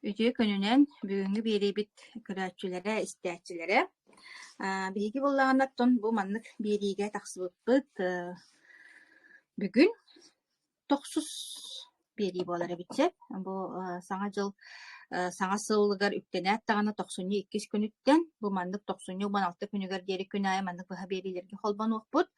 Үтүө күнүнэн бүгүҥҥү биэриибит көрөөччүлэрэ, истээччилэрэ. Биһиги буоллаҕына оттон бу маннык биэриигэ тахсыбыппыт бүгүн тохсус биэрии буолар эбит сөп. Бу Саҥа дьыл саҥа сылыгар үктэнээт даҕаны тохсунньу иккис күнүттэн бу маннык тохсунньу 16 күнүгэр диэри күн аайы маннык быһа биэриилэргэ холбонуохпут.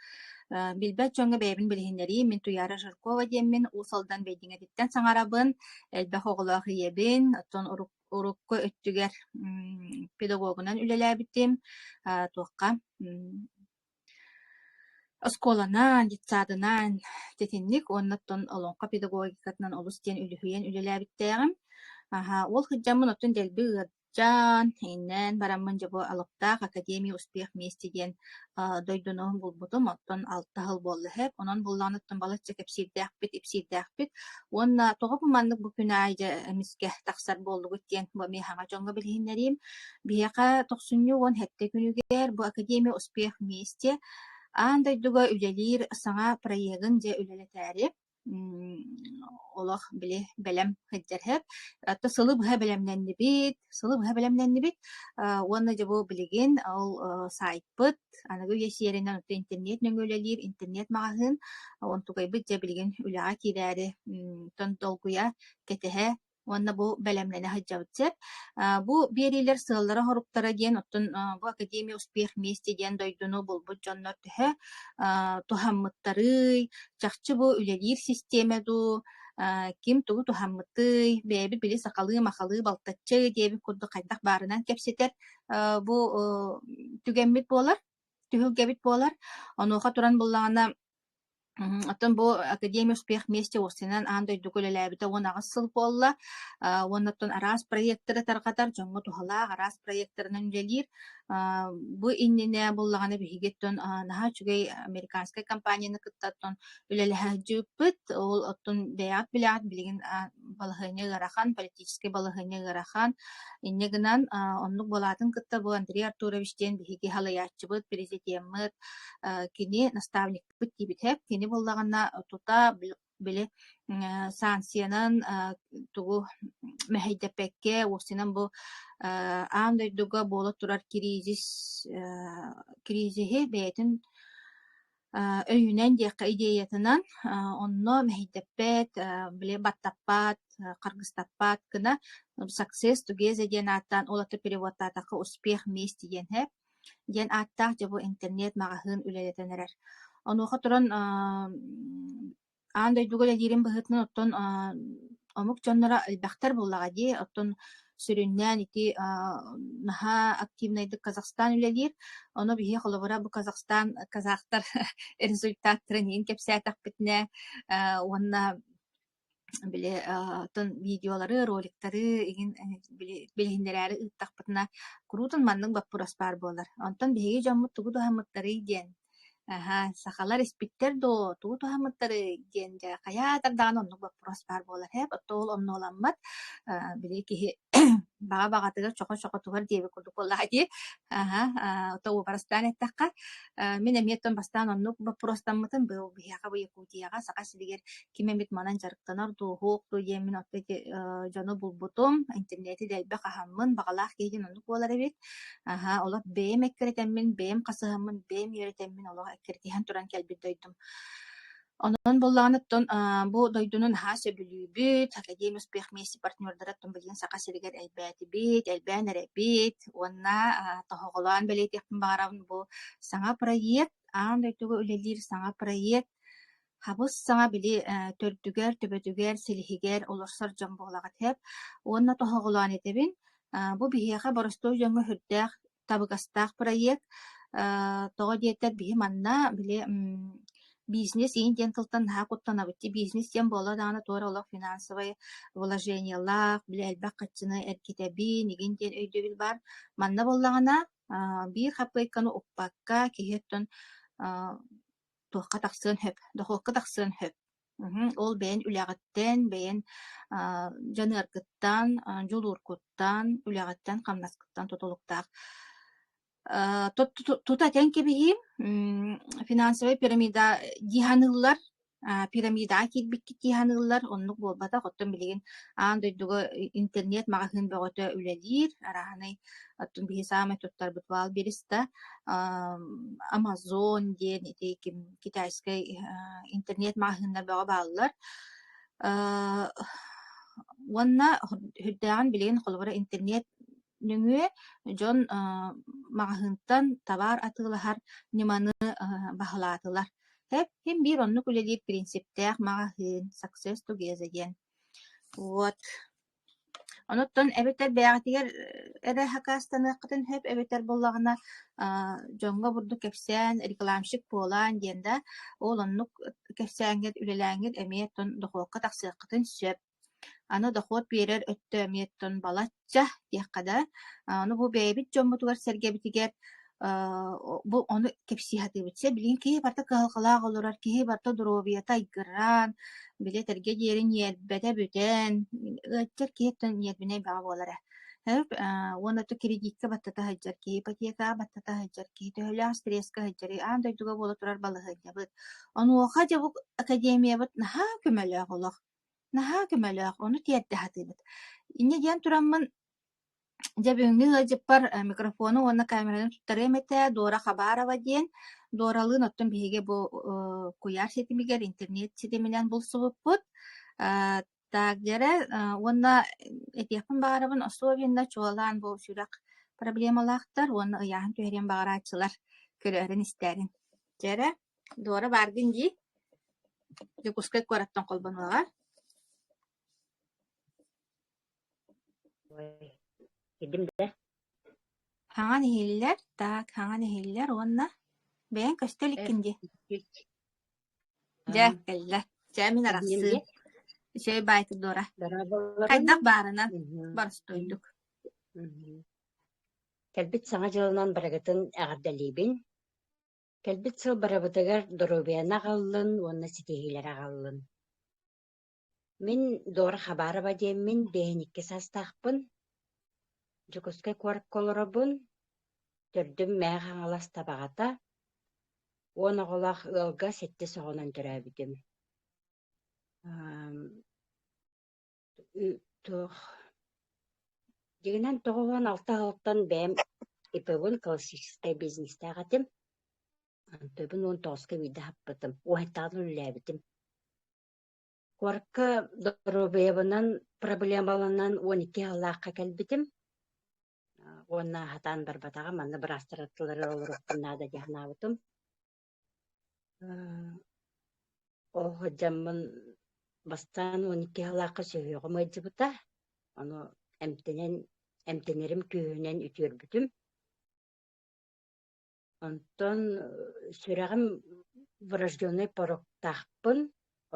Билбэт дьоҥҥо бэйэбин билиһиннэриим. Мин Туйаара Жиркова диэммин, Уус Алдан Бэйдиҥэтиттэн саҥарабын. Элбэх оҕолоох ийэбин, оттон урукку өттүгэр педагогунан үлэлээбитим. Туохха оскуоланан, детсадынан тэтинник уонна оттон олоҥхо педагогикатынан олус диэн үлүһүйэн үлэлээбиттээҕим. Аһа, ол сылдьаммын оттон дэлби ыар Дьаан, иҥнэн бараммын дьэ бу алыптаах Академия успех вместе диэн дойдуну булбутум, оттон алта сыл буолла сөп. Онон буллаҕыныттан балачча кэпсиирдээхпит, ипсиирдээхпит. Уонна тоҕо бу маннык бу күн аайы дьэ эмискэ тахсар буоллугут диэн бу эмиэ саҥа дьоҥҥо билиһиннэриим. Биһиэхэ тохсунньу 17 күнүгэр бу Академия успех вместе аан дойдуга үлэлиир саҥа проегын дьэ үлэлэтээри олох били бэлэм сылдьар сөп. Ото сылы быһа бэлэмнэннибит, сылы быһа бэлэмнэннибит уонна дьэ бу билигин ол сайтпыт аныгы үйэ сиэринэн ото интернет нөҥүө үлэлиир интернет-маҕаһыын онтукайбыт дьэ билигин үлэҕэ киирээри тон долгуйа кэтэһэ уонна бу бэлэмнэнэ сылдьабыт сөп. Бу биэриилэр сыаллара-соруктара диэн оттон бу Академия успех вместе диэн дойдуну булбут дьоннор төһө туһаммыттарый, чахчы бу үлэлиир систиэмэ дуу, ким тугу туһаммытый, бэйэбит били сахалыы-махалыы балтаччы диэбит курдук хайдах баарынан кэпсэтэр бу түгэммит буолар, түһүлгэбит буолар. Онуоха туран буллаҕына Оттон бу Академия успех вместе уопсайынан аан дойдуга үлэлээбитэ 18 сыл буолла. Уонна оттон араас проектары тарҕатар, дьоҥҥо туһалаах араас проектарынан үлэлиир. Бу иннинэ буоллаҕына биһиги оттон наһаа үчүгэй американскай компанияны кытта оттон үлэлэһэ сылдьыбыппыт. Ол оттон бэйэҕит билэҕит билигин балаһыанньа ыарахан, политическай балаһыанньа ыарахан. Инньэ гынан оннук буолаатын кытта бу Андрей Артурович диэн биһиги салайааччыбыт, президеммыт, кини наставник диэбитэ. Кини буоллаҕына тута били санкциянан тугу мэһэйдэппэккэ, уопсайынан бу аан дойдуга буола турар кризис кризиһи бэйэтин өйүнэн диэххэ идеятынан онно мэһэйдэппэт, били баттаппат, харгыстаппат гына success together диэн ааттаан ол аты переводтаатахха успех вместе диэн һэ диэн ааттаах дьэ бу интернет-маҕаһыын үлэлэтэн эрэр. Онуоха туран аан дойдуга үлэлиирин быһыытынан оттон омук дьонноро элбэхтэр буоллаҕа дии. Оттон сүрүннээн ити наһаа активнайдык Казахстан үлэлиир. Ону биһиги холобура бу Казахстан казахтар результаттарын иһин кэпсээтэхпитинэ уонна били оттон видеолары, роликтары игин били билиһиннэрээри ыыттахпытына куруутун маннык боппуруос баар буолар. Онтон биһиги дьоммут тугу туһаммыттарый диэн аһаа сахалар испиттэр дуо, тугу туһаммыттарый диэн дьэ хайаатар даҕаны оннук боппуруос баар буолар ээ. Оттон ол оннуоламмат били киһи баҕа баҕатыгар чохо-чохотугар диэбит курдук буоллаҕа дии. Аһа ото уобарастаан эттэххэ, мин эмиэ оттон бастаан оннук боппуруостаммытым быйыл биһиэхэ бу Якутияҕа Саха сиригэр ким эмит манан дьарыктанар дуу, суох дуу диэммин оттон ити дьону булбутум, интернети да элбэх аһаммын, баҕалаах киһи диэн оннук буолар эбит. Аһа, олох бэйэм эккирэтэммин, бэйэм хасыһаммын, бэйэм үөрэтэммин олох эккирэтиһэн туран кэлбит дойдум. Онон буоллаҕына оттон бу дойдуну наһаа сөбүлүүбүт, Академия успех вместе партнердара оттон билигин Саха сиригэр элбээтибит, элбээн эрэбит уонна тоһоҕолоон бэлиэтиэхпин баҕарабын бу саҥа проект, аан дойдуга үлэлиир саҥа проект Хабыс-саҥа били төрдүгэр, төбөтүгэр, силиһигэр олорсор дьон буолаҕыт сөп. Уонна тоһоҕолоон этэбин, бу биһиэхэ боростуой дьоҥҥо сүрдээх табыгастаах проект. Тоҕо диэтэр биһи манна били бизнес иин диэн тылтан наһаа куттанабыт дии. Бизнес диэн буолла даҕаны туора олох финансовай вложениелаах, били элбэх харчыны эргитэбин игин диэн өйдөбүл баар. Манна буоллаҕына биир хаппыайканы укпакка киһи оттон туохха тахсыан сөп, дохуокка тахсыан сөп. Ол бэйэн үлэҕиттэн, бэйэн дьаныаргыттан, дьулуургуттан, үлэҕиттэн, хамнаскыттан тутулуктаах. Тута этэн кэбиһиим, финансовай пирамида дии саныыллар. Пирамидаҕа киирбиккит дии саныыллар, оннук буолбатах. Оттон билигин аан дойдуга интернет маҕаһыын бөҕөтө үлэлиир, арааһынай оттон биһи саамай туттарбыт Wildberries да, Amazon диэн ити ким китайскай интернет маҕаһыыннар бөҕө бааллар. Уонна үрдээҕин билигин холобура интернет нөҥүө дьон маҕаһыынтан табаар атыылаһар ньыманы баһылаатылар. Син биир оннук үлэлиир принциптээх маҕаһыын Success Together диэн. Вот. Онуттан эбэтэр бэйэҕитигэр эрэ хакаастаныаххытын сөп, эбэтэр буоллаҕына дьоҥҥо бурдук кэпсээн, рекламщик буолаан диэн да, ол оннук кэпсээҥҥит, үлэлээҥҥит эмиэ оттон дохуокка тахсыаххытын сөп. Аны дохуот биэрэр өттө эмиэ оттон балачча диэххэ да, ону бу бэйэбит дьоммутугар-сэргэбитигэр бу ону кэпсии сатыыбыт. Чэ, билигин киһи барыта кыһалҕалаах олорор, киһи барыта доруобуйата айгыраан, били этэргэ диэри ньиэрбэтэ бүтэн, ыалдьар киһи оттон ньиэрбинэй бөҕө буолар ээ. Уонна то кредиккэ баттата сылдьар киһи, ипотекаҕа баттата сылдьар киһи, төһөлөөх стресскэ сылдьарый, аан дойдуга буола турар балаһыанньабыт. Онуоха дьэ бу академиябыт наһаа көмөлөөх олох. Наһаа көмөлөөх, ону тиэрдэ сатыыбыт. Инньэ диэн тураммын, дьэ бүгүҥҥү ыалдьыппар микрофону уонна камераны туттарыам этэ, Дора Хабарова диэн. Доралыын оттон биһиги бу куйаар ситимигэр интернет ситиминэн булсубуппут. Так дьэрэ уонна этиэхпин баҕарабын, особенно чуолаан бу сүрэх проблемалаахтар уонна ыйааһын түһэриэн баҕарааччылар көрөөрүн истээрин. Дьэрэ, Дора бааргын дии? Дьокуускай куораттан холбонуоҕа. Кирдим да? Хаҥан иһиллэр, так, хаҥан иһиллэр уонна бэйэҥ көстө иликкин дии. Дьэ, кэллэ. Чэ, мин арахсыым. Үчүгэй баайты Дора. Хайдах баарынан боростуойдук. Кэлбит Саҥа дьылынан барыгытын эҕэрдэлиибин. Кэлбит сыл барыбытыгар доруобуйаны аҕаллын уонна ситиһиилэри аҕаллын. Мин Дора Хабарова диэммин, 52 саастаахпын. Дьокуускай куоракка олоробун. Төрдүм Мэҥэ Хаҥалас Табаҕата. 10 оҕолоох ыалга сэттис оҕонон төрөөбүтүм. Туох Дьиҥинэн 96 сылтан бэйэм ИП-бын классическай бизнестээх этим. Онтубун 19-ка биирдэ аһаппытым, уоһуттаҕынан үлэлээбитим. Куоракка доруобуйабынан проблемаланан 12 сыллаахха кэлбитим. Уонна сатаан барбатаҕым, манна быраастар аттыларыгар олоруохпун наада дии санаабытым. Ол сылдьаммын бастаан 12 сыллаахха сүһүөҕүм ыалдьыбыта, ону эмтэнэн эмтэнэрим күүһүнэн үтүөрбүтүм. Онтон сүрэҕим врожденный пороктаахпын,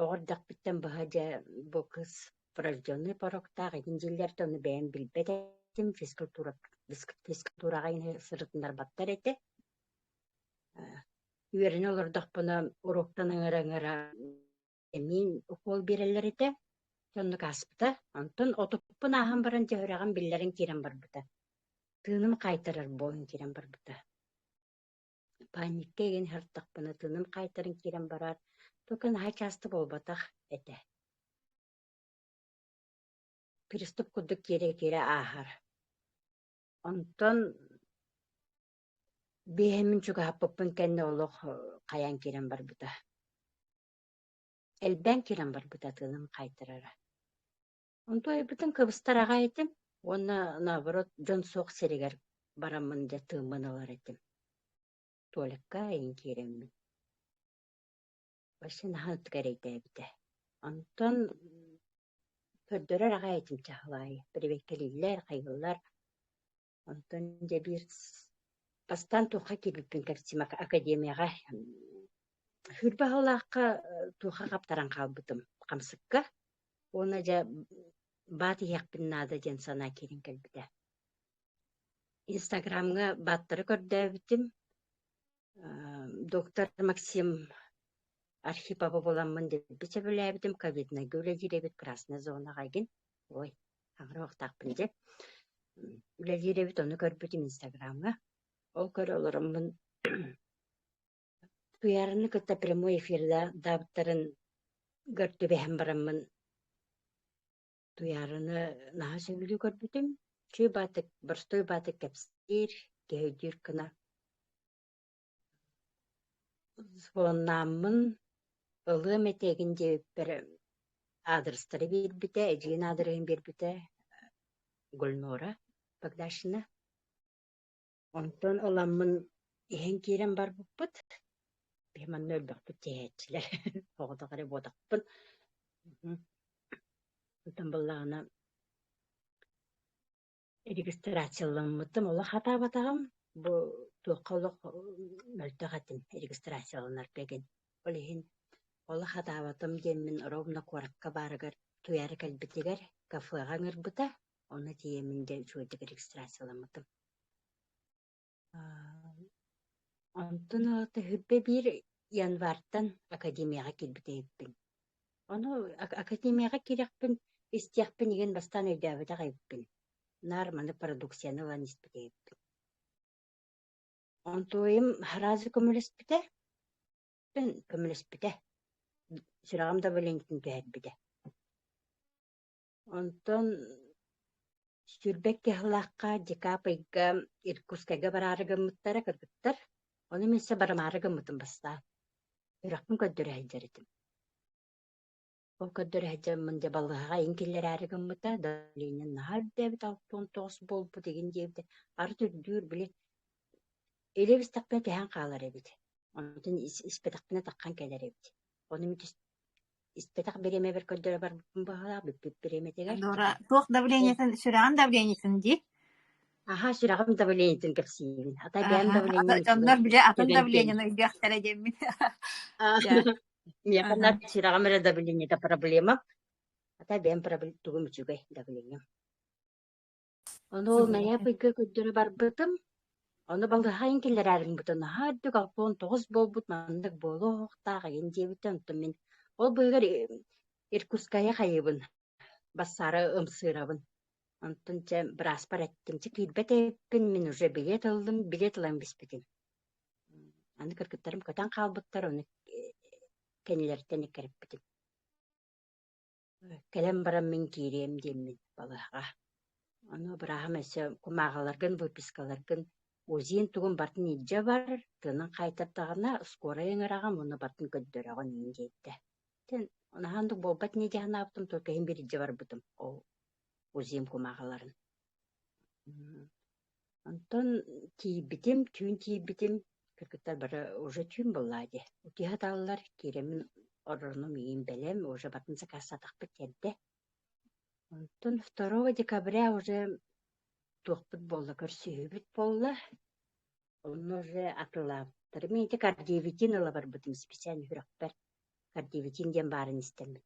оҕо эрдэхпиттэн быһа дьэ бу кыыс врожденный пороктаах игин дииллэртэн ону бэйэм билбэт этим, физкультура физкультураҕа сырытыннарбаттар этэ. Үөрэнэ олордохпуна уруоктан ыҥыра-ыҥыра эмиин укуол биэрэллэр этэ, оннук ааспыта. Онтон отуппун ааһан баран дьэ сүрэҕим биллэрэн киирэн барбыта. Тыыным хаайтарар буолан киирэн барбыта. Паникка игин сырыттахпына тыыным хаайтаран киирэн барар, только наһаа часто буолбатах этэ. Приступ курдук киирэ-киирэ ааһар. Онтон биэһэммин чугаһаппыппын кэннэ олох хайаан киирэн барбыта. Элбээн киирэн барбыта тыыным хаайтарара. Онтон айбытын кыбыстар аҕай этим уонна наоборот дьон суох сиригэр бараммын дьэ тыыммын ылар этим. Туалекка эйин киирэммин. Вообще наһаа ытык эрэйдээбитэ. Онтон көрдөрөр аҕай этим чаһылаайы. Привеккэлииллэр, хайыыллар. Онтон дьэ биир бастаан туохха киирбиппин кэпсиим академияҕа сүүрбэ сыллаахха туохха хаптаран хаалбытым хамсыкка уонна дьэ баат иһиэхпин наада диэн санаа киирэн кэлбитэ. Инстаграмҥа бааттары көрдөөбүтүм. Доктор Максим Архиповы буламмын дэлби сөбүлээбитим. Ковиднайга үлэлиир эбит Красная зонаҕа игин. Ой, хаҥыра дьэ. Үлэлиир эбит, ону көрбүтүм Инстаграмҥа. Ол көрө олороммун Туйаараны кытта прямой эфирдаабыттарын Гар түбэһэн бараммын Туйаараны наһаа сөбүлүү көрбүтүм. Үчүгэй баатык, боростуой баатык кэпсиир, киһи өйдүүр гына. Суоннааммын ылыам этэ игин диэбиппэр аадырыстары биэрбитэ, эдьиийин аадырыһын биэрбитэ Гульнора Богдашина. Онтон ыламмын иһэн киирэн барбыппыт. Биһи манна өлбөхпүт тиэйээччилэр, оҕотох эрэ буотахпын. Онтон буоллаҕына регистрацияламмытым, олох хатаабатаҕым. Бу туохха олох мөлтөх этим регистрацияланарга игин. Ол иһин олох хатаабатым диэммин ровно куоракка баарыгар Туйаара кэлбитигэр кафеҕа ыҥырбыта. Онно тиийэммин дьэ үчүгэйдик регистрацияламмытым. Онтон төһүрбэ биир январьтан академияҕа киирбит эбиппин. Ону академияҕа киирэхпин, истиэхпин игин бастаан өйдөөбөтөх эбиппин. Наар маны продукцияны ылан испит эбиппин. Онтуойум сразу көмөлөспүтэ, көмөлөспүтэ. Сүрэҕим давлениетын түһэрбитэ. Онтон 22 сыллаахха декабрьга Иркутскайга бараары гыммыттара кыргыттар. Ону мин өссө барымаары гыммытым бастаан. Үрэхпин көрдөрө сылдьар этим. Ол көрдөрө сылдьаммын дьэ балыыһаҕа иҥ киллэрээри гыммыта, давление наһаа үрдээбит 69 буолбут игин диэбитэ. Арыт үрдүүр, били илэ бистэхпинэ түһэн хаалар эбит. Онтон испэтэхпинэ таххан кэлэр эбит. Ону мин Испэтэх бириэмэбэр көрдөрө барбыппын быһыылаах, бүппүт бириэмэтигэр. Дора, туох давлениетын, сүрэҕин давлениетын дии? Аһа, сүрэҕим давлениетын кэпсиибин. Ата бэйэм Аха, давлением дьоннор үчүгэй бile атын кэгэн давлениены өйдүөхтэрэ диэммин. Дьэ, Миэхэ аха. наар сүрэҕим эрэ давлениета проблема. Ата бэйэм тугум үчүгэй давлением. Ону ол ноябрьга көрдөрө барбытым. Ону балыыһа киллэрээрин бутун наһаа үрдүк 69 буолбут маннык буолуо уһуктаах игин диэбитэ. Онтон мин ол быыһыгар Иркутскайы хайыыбын, бассаары ымсыырабын. Онтон чэ бырааспар эттим, чэ киирбэт эбиппин, мин уже билет ыллым, билет ылан биспитим. Аны кыргыттарым көтөн хаалбыттар, ону кэннилэриттэн эккирэппитим. Кэлэн баран мин киириэм диэммин балыыһаҕа. Ону бырааһым өссө кумааҕыларгын, выпискаларгын УЗИн тугун барытын илдьэ бар, тыынын хаайтардаҕына скорай ыҥыраҕын уонна барытын көрдөрөҕүн иҥин диэбитэ. Итин наһаа оннук буолбат ини дии санаабытым, только иһин биир илдьэ барбытым ол УЗИм кумааҕыларын. Онтон тиийбитим, түүн тиийбитим, кыргыттар бары уже түүн буоллаа дии. Утуйа сыталлар, киирэммин оронум иин бэлэм, уже батын сакаастаатахпыт эрдэ. Онтон 2 декабря уже туохпут буолла, көрсүһүүбүт буолла. Онно уже атыылаабыттар. Мин ити кардиовитин ыла барбытым специально сүрэхпэр. Кардиовитин диэн баарын истэммин.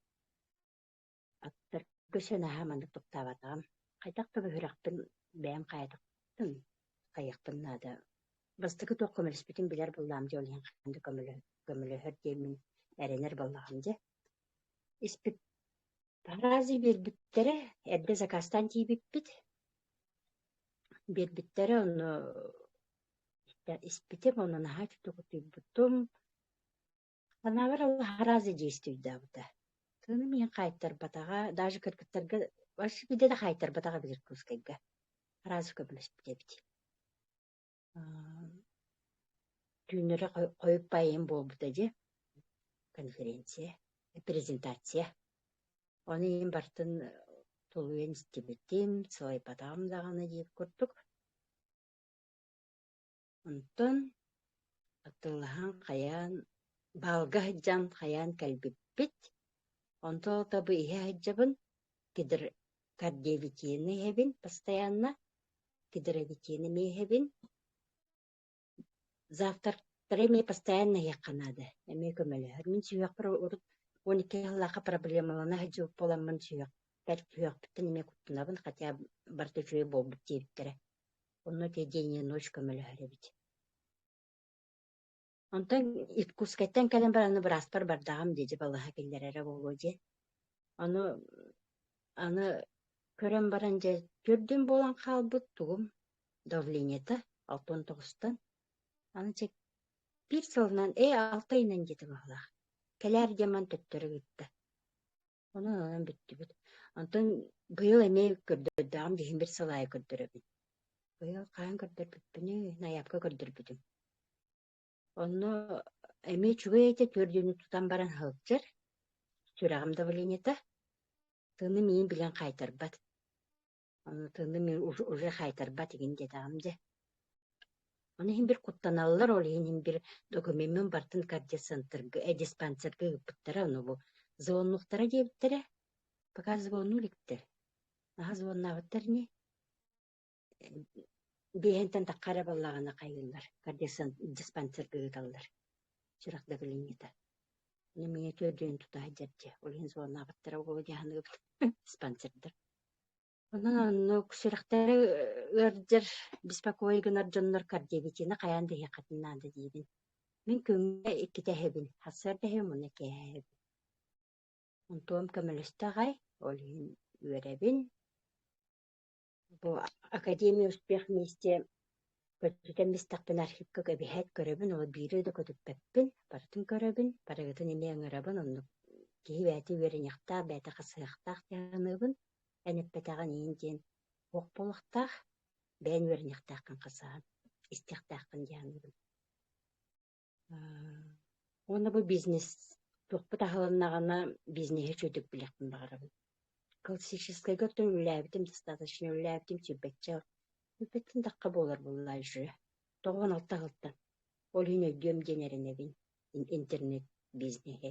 Аттарга наһаа маннык тохтооботоҕум. Хайдах да бөһүрэхпин бэйэм хайатахпын хайыахпын наада. Бастакы туох көмөлөспүтүн билэр буоллаҕым дьэ, ол иһин хаһан да көмөлөһөр диэммин эрэнэр буоллаҕым дьэ. Испит Тарази биэрбиттэрэ, эрдэ заказтаан тиийбиппит. Биэрбиттэрэ онно испитим, онно наһаа үчүгэй утуйбутум. Санаабар араас действуйдаабыта. Тыыным иһин хаайтарбатаҕа, даже кыргыттарга вообще биирдэ да хаайтарбатаҕа эбит Иркутскайга. Араас көмөлөспүт эбит. Түүннэри хойут байым буолбута дии, конференция, презентация. Ону иһин барытын тулуйан истибитим, сылайбатаҕым даҕаны диир курдук. Онтон атыылаһан хайаан, баалга сылдьан хайаан кэлбиппит. Онтон ол бу иһэ сылдьабын, кардиовитины иһэбин постоянно, кедровитины эмиэ иһэбин. Завтрактары эмиэ постоянно иһиэххэ наада, эмиэ көмөлөһөр. Мин сүһүөхпэр урут 12 сыллаахха проблемалана сылдьыбыт буоламмын сүһүөхпэр сүһүөхпүттэн эмиэ куттанабын, хотя барыта үчүгэй буолбут диэбиттэрэ. Онно ити день и ночь көмөлөһөр эбит. Онтон Иркутскайтан кэлэн баран аны бырааспар бардаҕым дии, дьэ балыыһа киллэрэрэ буолуо диэн. Ону аны көрөн баран дьэ төрдүн буолан хаалбыт тугум давлениета 69-тан. Аны чэ биир сылынан ээ 6 ыйынан диэтэ быһыылаах. Кэлээр диэн ман төттөрү ыытта. Онон онон бүттүбүт. Онтон быйыл эмиэ көрдөрдөҕүм дьиһин бир сыл аайы көрдөрөбүн. Быйыл хаһан көрдөрбүппүнүй? Найаапка көрдөрбүтүм. Онно эмиэ үчүгэй этэ, төрдүнү тутан баран сылдьар. Сүрэҕим давлениета. Тыыным иин билэн хаайтарбат. Ону тыыным иин уже хаайтарбат игин диэтэҕим дьэ. Ону иһин бир куттаналлар, ол иһин иһин бир докумеммын бартын кардиоцентрга, э, диспансерга ыыппыттара, ону бу звоннуохтара диэбиттэрэ. Пока звонну иликтэр. Наһаа звоннаабыттар ини. Биэһинтэн тахха эрэ буоллаҕына хайыыллар, диспансерга ыыталлар. Сүрэх давлениета. Мин миҥэ төрдүөн тута сылдьар дьэ, ол иһин звоннаабыттара буолуо дии саныыбын диспансердар. Онон оннук сүрэхтэрэ ыалдьар, беспокой гынар дьоннор кардиовитины хайаан да иһиэххитин наада диибин. Мин күҥҥэ иккитэ иһэбин, сарсыарда иһэбин уонна киэһэ иһэбин. Онтуом көмөлөстө аҕай, ол иһин үөрэбин. Бу Академия успех вместе көтүтэн истэхпинэ архивка эбиһээт көрөбүн, ол биири да көтүппэппин, барытын көрөбүн, барыгытын эмиэ ыҥырабын, оннук киһи бэйэтэ үөрэниэхтээх, бэйэтэ хасыһыахтаах дии саныыбын. Эн эппэтэҕин иһин диэн туох буолуохтаах, бэйэҥ үөрэниэхтээххин хасыһан, истиэхтээххин дии саныыбын. Уонна бу бизнес туохпут аһылыннаҕына бизнеһи үчүгэйдик билиэхпин баҕарабын. Классическайга оттон үлэлээбитим достаточно үлэлээбитим сүүрбэччэ сүүрбэттэн тахха буолар буолла уже 96 сылтан. Ол иһин өйдүөм диэн эрэнэбин интернет бизнеһи.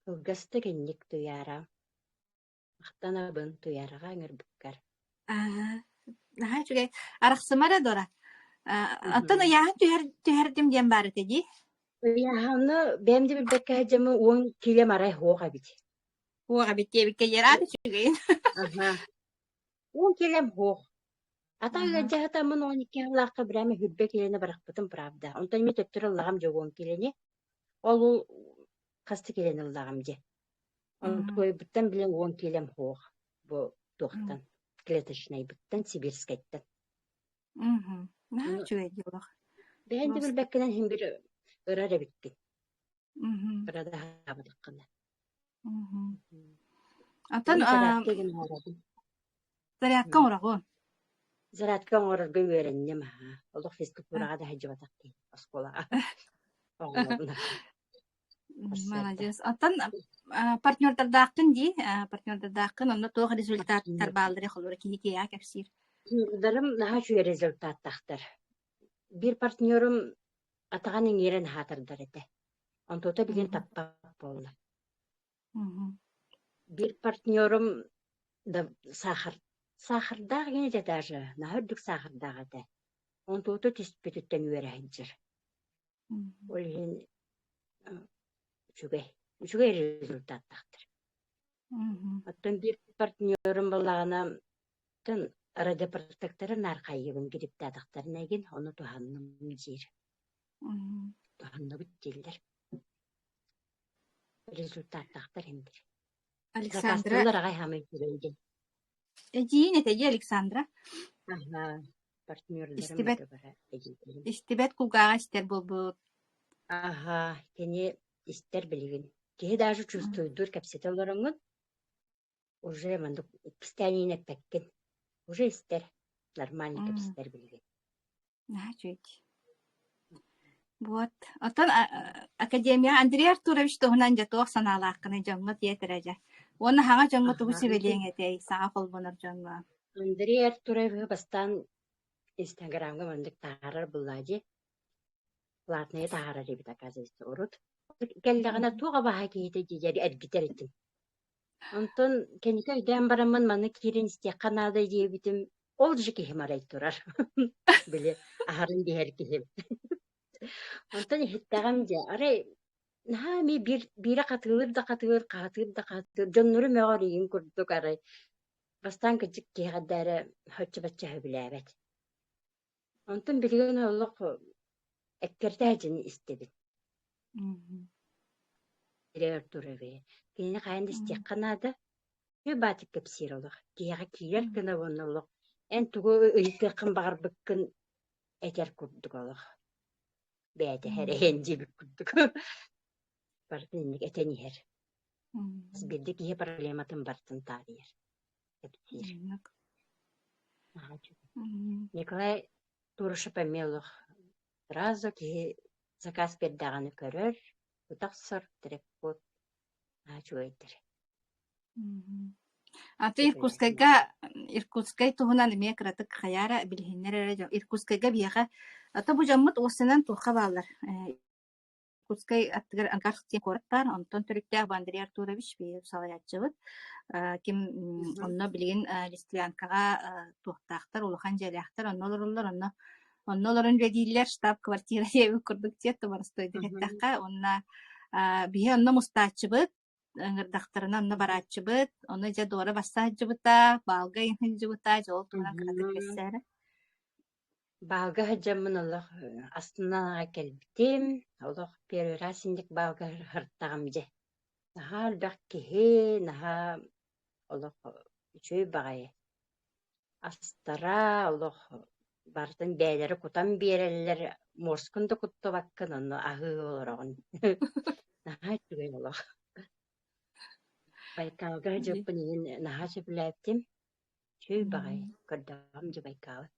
Кылгастык инник Туйаара. Махтанабын Туйаараҕа ыҥырбыккар. Аа, наһаа үчүгэй. Арахсыма эрэ Дора. Оттон ыйааһын түһэр түһэрдим диэн баар этэ дии. Ыйааһыны бэйэм да билбэккэ сылдьаммын 10 киилэм арай суох эбит. Суох эбит диэбиккэ диэри аата үчүгэйин. Аха. 10 киилэм суох. Ата ыалдьа сытаммын 12 сыллаахха прямо хүрбэ киилэни бырахпытым правда. Онтон эмиэ төттөрү ыллаҕым дьэ 10 киилэни. Ол ол хас да киилэни ыллаҕым дьэ. Онтукайбыттан билэн 10 киилэм суох бу туохтан клеточнайбыттан сибирскэйтэн. Наһаа үчүгэй дии олох. Бэйэн да билбэккинэн иһин бир ырар эбиккин. Ырадаһаабатаххына. Оттон Зарядка гын оҥоробун. зарядка оҥороҕун? Зарядка оҥорорго үөрэнним аһаа. Олох физкультураҕа да сылдьыбатах киһи оскуолаҕа. Оҥоробун Молодец. Оттон партнердардааххын дии, партнердардааххын, онно туох результаттар бааллар холобура киһи киһиэхэ кэпсиир. Партнердарым наһаа үчүгэй результаттаахтар. Биир партнерум атаҕын иҥиирэн аһаатардар этэ. Онтуота билигин таппат буолла. Биир партнерум да саахар саахардаах гин этэ даже, наһаа үрдүк саахардаах этэ. Онтуота түспүтүттэн үөрэ сылдьар. Ол иһин үчүгэй, үчүгэй результаттаахтар. Оттон биир партнерум буоллаҕына, оттон радиопротекторы наар хайыыбын грипптаатахтарына игин, ону туһанным диир. Туһанныбыт дииллэр. Результаттаахтар индир. Александра Заказтыыллар аҕай хаамай үчүгэй диэн. Эдьиийин этэ дии Александра. Аһа, партнердарым Истибэт это бара эдьиийдэрим. истибэт кулгааҕа истэр буолбут. Аһа, кини истэр билигин. Киһи даже чувствуйдуур кэпсэтэ олороҥҥун уже маннык иккистээн эппэккин. Уже истэр. Нормально кэпсэтэр билигин. Наһаа үчүгэй. Вот. Оттон Академия Андрей Артурович туһунан дьэ туох санаалааххыный дьоҥҥо тиэтэрэ дьэ. Уонна хаҥа дьоҥҥо тугу сүбэлиэҥ этэй саҥа холбонор дьоҥҥо? Андрей Артуровиһы бастаан Инстаграмҥа маннык таһаарар буоллаа дии. Платнайы таһаарар эбит, оказывается, урут. Кэллэҕинэ туох абааһы киһитэ диэри эргитэр этим. Онтон кэнники өйдөөн бараммын манна киирэн истиэххэ наада диэбитим, ол же киһим арай турар. Били аһарын биһэр киһим. Онтон иһиттэҕим дьэ, арай наһаа эмиэ биир биирэ хатыылыр да хатыылыр, хаһытыыр да хаһытыыр, дьоннору мөҕөр игин курдук арай бастаан кырдьык киһиэхэ эрэ соччо-бачча сөбүлээбэт. Онтон билигин олох эккиртээчини истэбин. Ирээр турабы. Кинини хайаан да истиэххэ наада. Үчүгэй баатык кэпсиир олох. Киһиэхэ киирэр гына уонна олох эн тугу ыйытыаххын баҕарбыккын этэр курдук олох. Бэйэтэ эрэйэн диэбит курдук. Барытын инник этэн иһэр. Хас биирдии киһи проблематын барытын таарыйар, кэпсиир. Оннук. Наһаа үчүгэй. Николай Турушев эмиэ олох сразу киһи заказ биэрдэҕинэ көрөр, тута охсор, трек-код наһаа үчүгэйдэр. А ты Сөбүлээтим. Иркутскайга Иркутскай туһунан эмиэ кыратык хайаара билиһиннэр эрэ дьон Иркутскайга биһиэхэ ата бу дьоммут уоссанан туохха бааллар Иркутскай аттыгар Ангарск диэн куорат баар, онтон төрүттээх бу Андрей Артурович биһиги салайааччыбыт. Ким онно билигин Листвянкаҕа туохтаахтар, улахан дьиэлээхтэр, онно олороллор, онно онно олорон үлэлииллэр, штаб-квартира диэбит курдук диэт боростуойдук эттэххэ. Уонна биһи онно мустааччыбыт, ыҥырдахтарына онно барааччыбыт, ону дьэ Дора барса сылдьыбыта, баалга сылдьыбыта, дьэ ол туһунан кыратык кэпсээрэ. Баалга сылдьаммын олох астынан аҕай кэлбитим. Олох первый раз инник баалга сырыттаҕым дьэ. Наһаа элбэх киһи, наһаа олох үчүгэй баҕайы. Астара олох барытын бэйэлэрэ кутан биэрэллэр, муоскун да куттубаккын, онно аһыы олороҕун. Наһаа үчүгэй олох. Байкалга сылдьыппын иһин наһаа сөбүлээбитим. Үчүгэй баҕайы, көрдөҕүм дьэ Байкалы.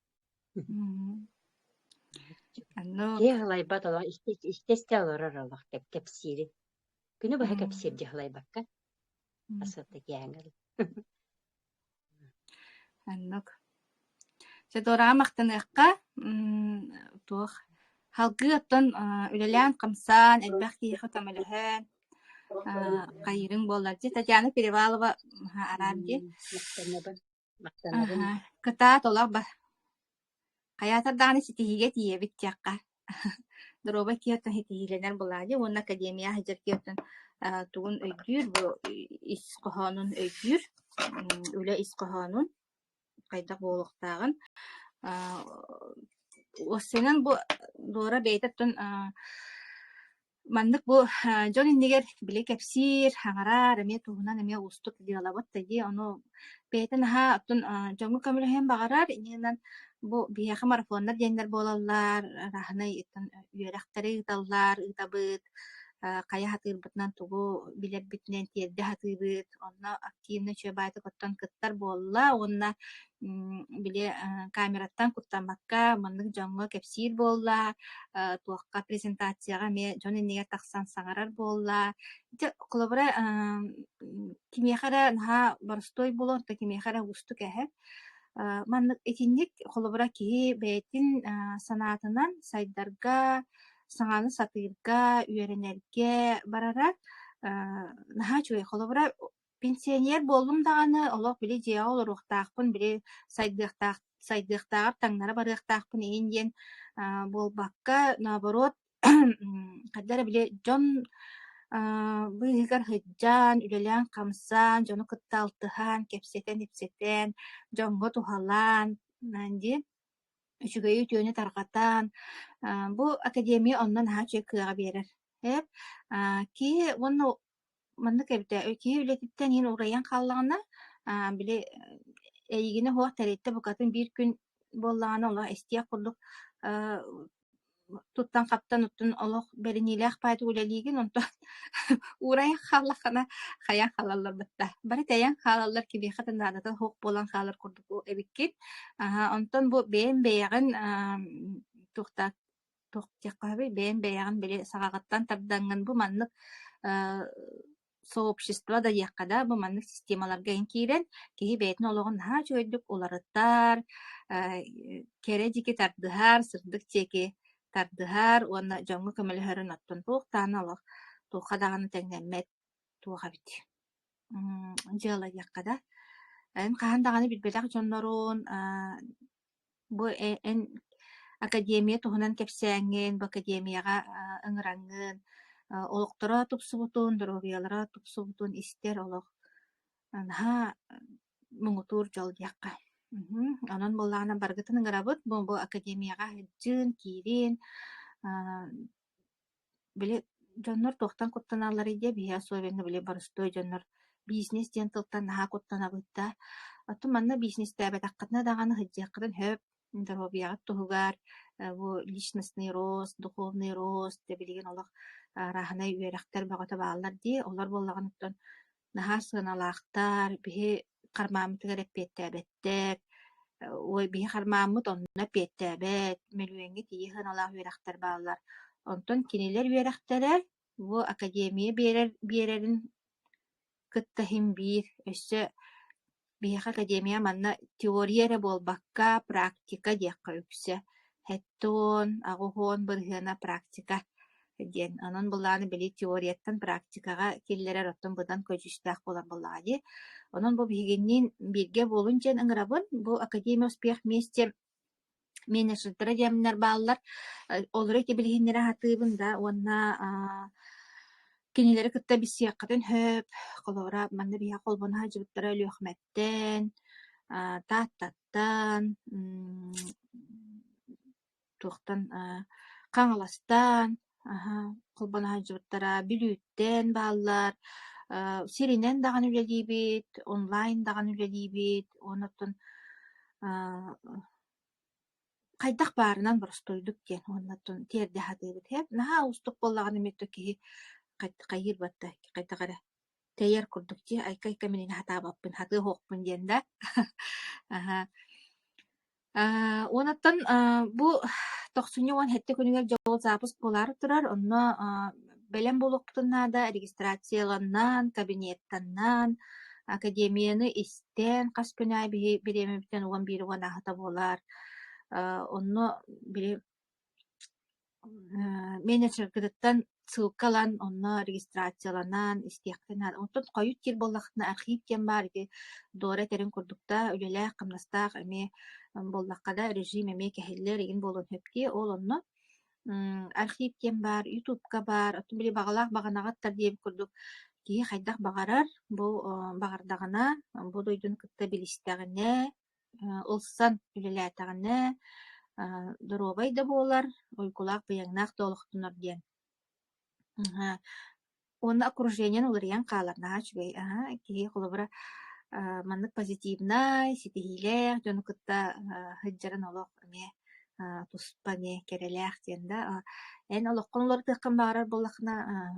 Оннук. Киһи аһылайбат олох истэ-истэ олорор олох кэпсиирин. Күнү быһа кэпсиир дьэ аһылайбакка. Асыата киэһэҥҥэ Оннук. Федораҕа махтаныахха, туох салгыы оттон үлэлээн-хамсаан, элбэх киһиэхэ көмөлөһөн хайыырыҥ буоллар дии. Татьяна Перевалова араан дии. Махтанабын, махтанабын. Кытаат олох хайаатар даҕаны ситиһиигэ тиийэбит диэххэ. Доруобай киһи оттон ситиһиилэнэр буоллаҕа дии уонна академия сылдьар киһи оттон тугун өйдүүр, бу ис хоһоонун өйдүүр, үлэ ис хоһоонун хайдах буолуохтааҕын. Уопсайынан бу Дора бэйэтэ оттон Маннык бу дьон иннигэр били кэпсиир, аҥараар эмиэ туһунан эмиэ уустук дьыалабыт да дии, ону бэйэтэ наһаа оттон дьоҥҥо көмөлөһүөн баҕарар, иннинэн бу биһиэхэ марафоннар диэннэр буолаллар, арааһынай үөрэхтэри ыыталлар, ыытабыт, хайа сатыырбытынан тугу билэрбитинэн тиэрдэ сатыыбыт, онно активно үчүгэй баайдык оттон кыттар буолла уонна били камераттан куттаммакка маннык дьоҥҥо кэпсиир буолла, туохха презентацияҕа эмиэ дьон иннигэр тахсан саҥарар буолла. Ити холобура кимиэхэ эрэ наһаа боростуой буолуо, оттон кимиэхэ эрэ уустук эһэ. Маннык итинник холобура киһи бэйэтин санаатынан сайдарга, саҥаны сатыырга, үөрэнэргэ барара наһаа үчүгэй. Холобура Пенсионер буоллум даҕаны, олох били дьиэҕэ олоруохтаахпын, били сайдыахтаах сайдыахтааҕар таҥнара барыахтаахпын иһин диэн буолбакка, наоборот, хайдах эрэ били дьон быыһыгар сылдьан, үлэлээн-хамсаан, дьону кытта алтыһан, кэпсэтэн-ипсэтэн, дьоҥҥо туһалаан дии үчүгэйи үтүөнү тарҕатан, бу академия онно наһаа үчүгэй кыаҕы биэрэр. Эп киһи уонна Маннык эбитэ, киһи үлэтиттэн иһин уурайан хааллаҕына, били эйигинэ суох тэрилтэ букатын биир күн буоллаҕына олох эстиэх курдук туттан-хаптан оттон олох бэриниилээх баайдык үлэлиигин, онтон уурайан хааллаххына хайаан хаалаллар батта. Бары тэйэн хаалаллар, кимиэхэ да наадата суох буолан хаалар курдук эбиккин. Онтон бу бэйэҥ бэйэҕин туохтаах туох диэххэ сөбүй, бэйэҥ бэйэҕин били саҕаҕыттан тардаҥҥын бу маннык сообщество да диэххэ да, бу маннык системаларга эн киирэн киһи бэйэтин олоҕун наһаа үчүгэйдик уларытар, кэрэ диэки тардыһар, сырдык диэки тардыһар уонна дьоҥҥо көмөлөһөрүн оттон туох даҕаны олох туохха даҕаны тэҥнэммэт туох эбит дьыала диэххэ да. Эн хаһан даҕаны билбэтэх дьоннорун Бу эн академия туһунан кэпсээҥҥин, бу академияҕа ыҥыраҥҥын, олохторо тупсубутун, доруобуйалара тупсубутун истэр олох наһаа муҥутуур дьол диэххэ. Онон буоллаҕына барыгытын ыҥырабыт, бу бу академияҕа сылдьын, киирин, Били дьоннор туохтан куттаналларый диэ биһиги особенно били боростуой дьоннор бизнес диэн тылтан наһаа куттанабыт да, оттон манна бизнестээбэтэххитинэ даҕаны сылдьыаххытын сөп, доруобуйаҕыт туһугар, бу личностный рост, духовный рост дэ билигин олох арааһынай үөрэхтэр бөҕөтө бааллар дии, олор буоллаҕына оттон Наһаа сыаналаахтар, биһи хармааммытыгар эппиэттээбэттэр, ой биһи хармааммыт онно эппиэттээбэт, мөлүйүөҥҥэ тиийэ сыаналаах үөрэхтэр бааллар. Онтон кинилэр үөрэхтэрэ бу академия биэрэр биэрэрин кытта иһин биир, өссө биһиэхэ академия манна теория эрэ буолбакка практика диэххэ үксэ 70, 80 бырыһыана практика диэн. Онон былааны били теорияттан практикаҕа киллэрэр оттон быдан көдьүүстээх буолар буоллаҕа дии. Онон бу биһигинниин бииргэ буолун диэн ыҥырабын. Бу Академия успех вместе менеджердара диэмнэр бааллар. Олору ити билиһиннэрэ сатыыбын да уонна кинилэри кытта билсиэххитин сөп. Холобура, манна биһиэхэ холбоно сылдьыбыттара Өлүөхүмэттэн, Тааттаттан, туохтан Хаҥаластан холбоно сылдьыбыттара, Бүлүүттэн бааллар, сиринэн даҕаны үлэлиибит, онлайн даҕаны үлэлиибит, уонна оттон хайдах баарынан боростуойдук диэн уонна оттон тиэрдэ сатыыбыт. Наһаа уустук буоллаҕына эмиэ киһи хайыыр батта хайдах эрэ тэйэр курдук дии, айка-айка мин ини сатаабаппын, сатыа суохпун диэн да. Аһа. Уонаттан бу тохсунньу 17 күнүгэр дьол запуск буолаары турар, онно бэлэм буолуохпутун наада, регистрацияланан, кабинеттанан, академияны истэн, хас күн аайы биһи бириэмэбитин 11 уон ааһыта буолар. Онно били менеджергытыттан ссылка ылан, онно регистрацияланан истиэххитин наада. Онтон хойут диир буоллаххытына архив диэн баар ити Дора этэрин курдук да үлэлээх-хамнастаах эмиэ буоллахха да режим эмиэ кэһиллэр игин буолуон сөп дии. Ол онно архив диэн баар, ютубка баар, оттон били баҕалаах баҕанаҕыттар диэбит курдук киһи хайдах баҕарар, бу баҕардаҕына, бу дойдуну кытта билистэҕинэ, ылсан үлэлээтэҕинэ, доруобай да буолар, уйгулаах-быйаҥнаах да олохтонор диэн. Уонна окружениен уларыйан хаалар наһаа үчүгэй. Аһа, киһи холобура маннык позитивнай, ситиһиилээх дьону кытта сылдьарын олох эмиэ туспа эмиэ кэрэлээх диэн да. Эн олоххун уларытыаххын баҕарар буоллаххына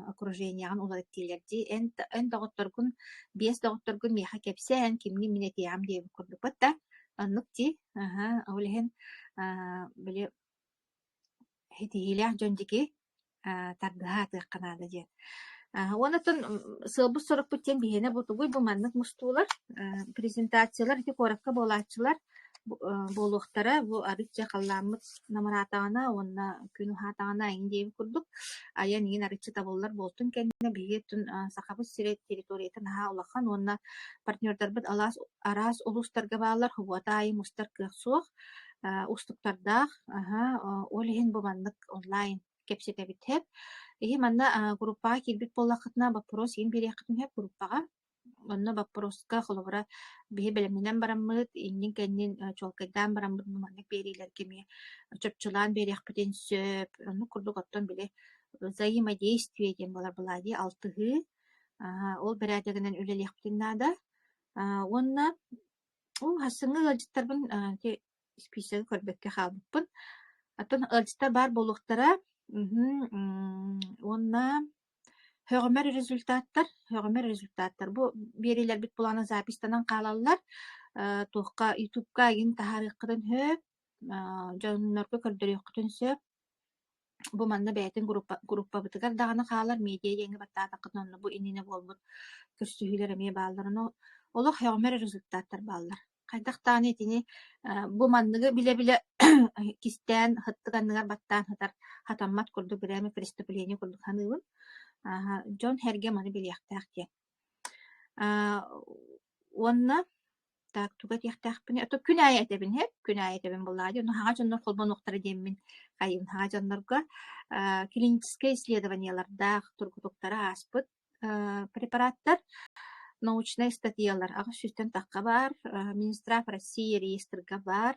окружениеҕын уларыт дииллэр дии. Эн эн доҕотторгун, биэс доҕотторгун миэхэ кэпсээ, эн кимҥин мин этиэҕим диэбит курдукпут да. Оннук дии. Аһа, ол иһин били ситиһиилээх дьон диэки тардыһа сатыахха наада диэн. Уонна оттон сыалбыт-сорукпут диэн биһиэнэ бу тугуй бу маннык мустуулар, презентациялар ити куоракка буолааччылар буолуохтара. Бу арыт дьэ халлааммыт намыраатаҕына уонна күн уһаатаҕына эҥин диэбит курдук айан иҥин арыччы табыллар буолтун кэннэ биһиги оттон Сахабыт сирэ территорията наһаа улахан уонна партнердарбыт алаас араас улуустарга бааллар, субуота аайы мустар кыах суох уустуктардаах. Аһа, ол иһин бу маннык онлайн кэпсэтэбит сөп. Иһи манна группаҕа киирбит буоллаххытына боппуруос иһин биэриэххитин сөп группаҕа. Онно боппуруоска холобура биһи бэлэмнэнэн бараммыт, иннин-кэннин чуолкайдаан бараммыт бу маннык биэриилэргэ эмиэ чопчулаан биэриэхпитин сөп. Оннук курдук оттон били взаимодействие диэн буолар былаа дии алтыһыы. Ол бэрээдэгинэн үлэлиэхпитин наада. Уонна Оо, сарсыҥҥы ыалдьыттарбын ити испииһэги көрбөккө хаалбыппын. Оттон ыалдьыттар баар буолуохтара. Уонна һөҕүмэр результаттар, һөҕүмэр результаттар. Бу биэриилэрбит былаана запистанан хаалаллар. Туохха ютубка игин таһаарыаххытын сөп, дьоннорго көрдөрүөххүтүн сөп. Бу манна бэйэтин группа группабытыгар даҕаны хаалар, медиа диэҥҥэ баттаатаххытына онно бу иннинэ буолбут көрсүһүүлэр эмиэ бааллар. Ону олох һөҕүмэр результаттар бааллар. Хайдах даҕаны итини бу манныгы билэ-билэ кистээн сыттык анныгар баттаан сытар хатаммат курдук бирээми преступление курдук саныыбын. Дьон-сэргэ маны билиэхтээх диэн. Уонна так тугу этиэхтээхпиний? Ото күн аайы этэбин иһэр, күн аайы этэбин буоллаҕа дии. Ону хаҥа дьоннор холбонуохтара диэммин хайыыбын хаҥа дьоннорго клиническэй исследованиелардаах тургутуктары ааспыт препараттар, научнай статьялар аҕыс сүүстэн тахха баар, Минздрав России реестрга баар,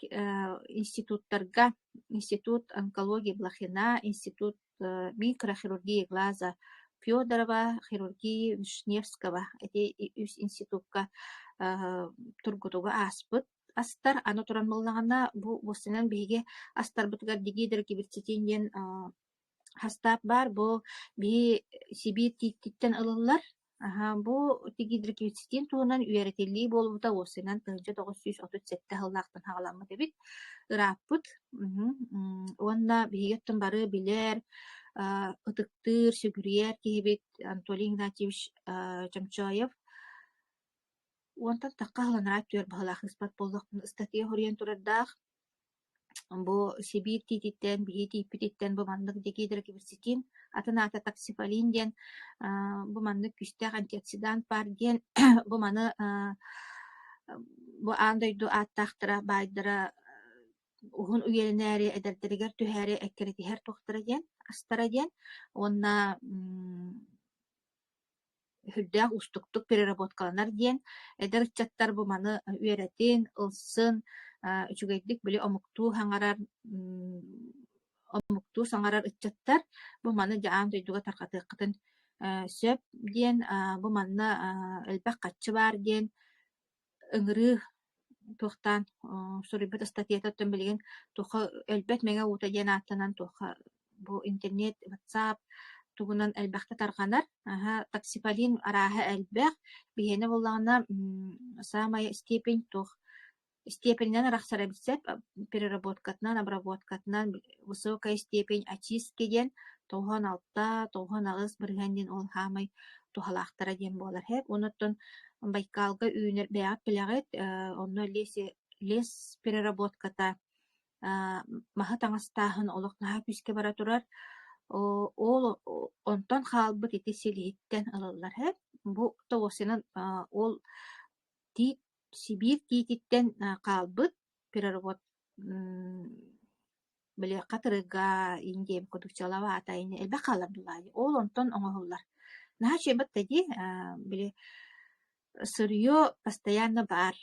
институттарга Институт онкологии Блохина, Институт микрохирургии глаза Федорова, хирургии Вишневского ити үс институкка тургутугу ааспыт астар. Аны туран буоллаҕына, бу уоссайынан биһиги астарбытыгар дигидрогиберцетин диэн хастаап баар. Бу биһи Сибиир тииттиттэн ылыллар. Аһа, бу дигидрокверцетин туһунан үөрэтиллии буолбута уопсайынан 1937 сыллаахтан саҕаламмыт эбит. Ырааппыт. Уонна биһиги оттон бары билэр, ытыктыыр, сүгүрүйэр киһибит Анатолий Игнатьевич Чомчоев уонтан тахха сыланара түөр баһылаах ыспат буоллахпына ыстатыйа суруйан турардаах. Бу Сибиир тиититтэн, биһи тиийпититтэн бу маннык дигидрокверцетин, атын аата таксифолин диэн бу маннык күүстээх антиоксидант баар диэн бу маны бу аан дойду ааттаахтара, баайдара уһун үйэлэнээри, эдэрдэригэр түһээри эккирэтиһэр туохтара диэн, астара диэн уонна сүрдээх уустуктук переработкаланар диэн эдэр ыччаттар бу маны үөрэтин, ылсын, үчүгэйдик били омуктуу саҥарар омуктуу саҥарар ыччаттар бу маны дьэ аан дойдуга тарҕатыаххытын сөп диэн бу манна элбэх хаччы баар диэн ыҥырыы туохтаан суруйбут ыстатыйатыттан билигин туохха өлбөт мэҥэ уута диэн ааттанан туохха бу интернет, WhatsApp тугунан элбэхтэ тарҕанар. Аһа, таксиполин арааһа элбэх. Биһиэнэ буоллаҕына саамай степень туох степенинэн арахсар эбит сөп переработкатынан, обработкатынан высокая степень очистки диэн 96, 98% диэн ол саамай туһалаахтара диэн буолар. Онуттан Байкалга үүнэр бэйэҕит билэҕит, онно лес лес переработката маһы таҥастааһын олох наһаа күүскэ бара турар. Ол онтон хаалбыт ити силиһиттэн ылаллар һэ. Бу тоҕусунан ол тиит Сибиир тиититтэн хаалбыт переработ били хатырыга Индия курдук чалаваата ини элбэх хаалар былаайы. Ол онтон оҥоһуллар. Наһаа үчүгэй батта дии, били сырье постоянно баар.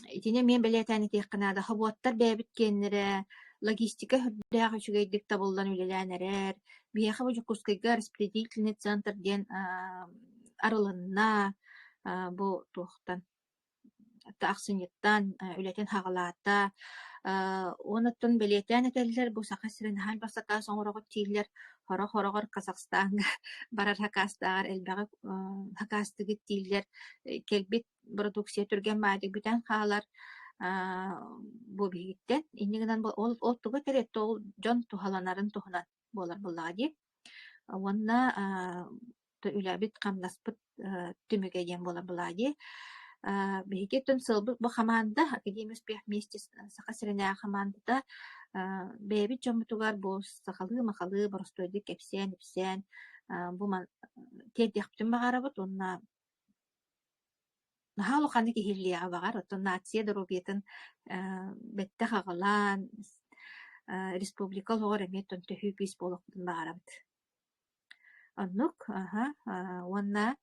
Итини эмиэ бэлиэтээн этиэххэ наада. Хобуоттар бэйэбит киэннэрэ, логистика үрдээх үчүгэйдик табыллан үлэлээн эрэр. Биһиэхэ бу Дьокуускайга распределительный центр диэн арылынна. Бу туохтан ахсынньыттан үлэтин саҕалаата. Уонуттан бэлиэтээн этэллэр, бу Саха сирин наһаа элбэх сакаас оҥороҕут дииллэр. Сорох-сороҕор Казахстаҥҥа барар сакаастааҕар элбэҕи сакаастыгыт дииллэр. Кэлбит бородууксуйа түргэн баайдык бүтэн хаалар бу биһигиттэн. Инньэ гынан ол ол тугу этэр ол дьон туһаланарын туһунан буолар буоллаҕа дии. Уонна үлэбит-хамнаспыт түмүгэ диэн буолар буоллаҕа дии. Биһиги оттон сыалбыт бу хамаанда Академия успех вместе Саха сиринээҕи хамаандата бэйэбит дьоммутугар бу сахалыы-махалыы боростуойдук кэпсээн-ипсээн бу тиэрдиэхпитин баҕарабыт уонна наһаа улаханнык иһиллиэҕэ баҕар, оттон нация доруобуйатын бэттэх аҕалаан республика олоҕор эмиэ оттон төһүү күүс буолуохпутун баҕарабыт. Оннук, аһа, уонна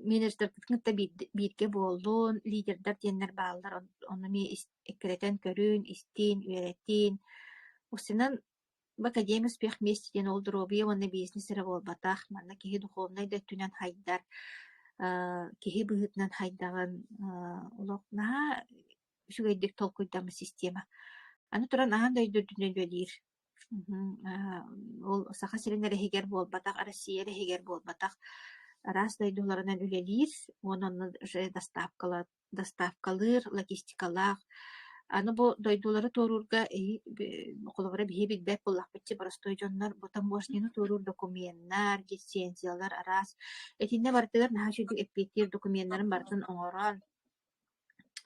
менеджердэрбитин кытта бииргэ буоллун, лидердэр диэннэр бааллар, ону эмиэ эккирэтэн көрүн, истин, үөрэтин. Устунан бу Академия успех вместе диэн ол доруобуйа уонна бизнес эрэ буолбатах, манна киһи духовнай да өттүнэн хайдар, киһи быһыытынан хайдаҕын олох наһаа үчүгэйдик толкуйдаммыт система. Аны туран аан дойду үрдүнэн үлэлиир. Ол Саха сирин эрэ иһигэр буолбатах, Россия эрэ иһигэр буолбатах, араас дойдуларынан үлэлиир уонна онно уже доставкалыыр, логистикалаах. Аны бу дойдулары туоруурга холобура биһи билбэт буоллахпыт боростуой дьоннор бу таможняны туоруур докуменнар, лицензиялар араас. Итиннэ барытыгар наһаа үчүгэй эппиэттиир докуменнарын барытын оҥорон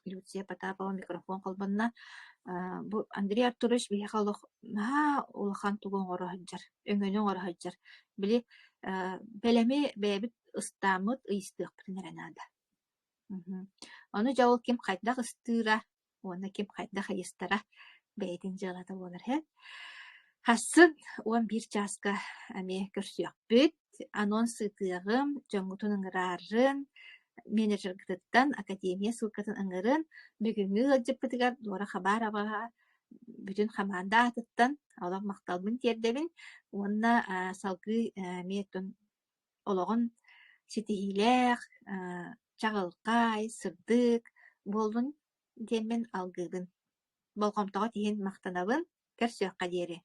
Люция Потапова микрофон холбонно. Бу Андрей Артурович биһиэхэ олох наһаа улахан тугу оҥоро сылдьар, өҥөнү оҥоро сылдьар. Били бэлэми бэйэбит ыстааммыт, ыйыстыахпытын эрэ наада. Ону дьэ ол ким хайдах ыстыыра уонна ким хайдах ыйыстара бэйэтин дьыалата буолар иһэ. Хассын 11 чааска эмиэ көрсүөхпүт. Анонс ыытыаҕым, дьоҥҥутун ыҥырааррын, менеджергытыттан академия ссылкатын ыҥырын. Бүгүҥҥү ыалдьыппытыгар Дора Хабароваҕа бүтүн хамаанда аатыттан олох махталбын тиэрдэбин уонна салгыы эмиэ олоҕун ситиһиилээх, чаҕылхай, сырдык буоллун диэммин алгыыбын. Болҕомтоҕут иһин махтанабын. Көрсүөххэ диэри.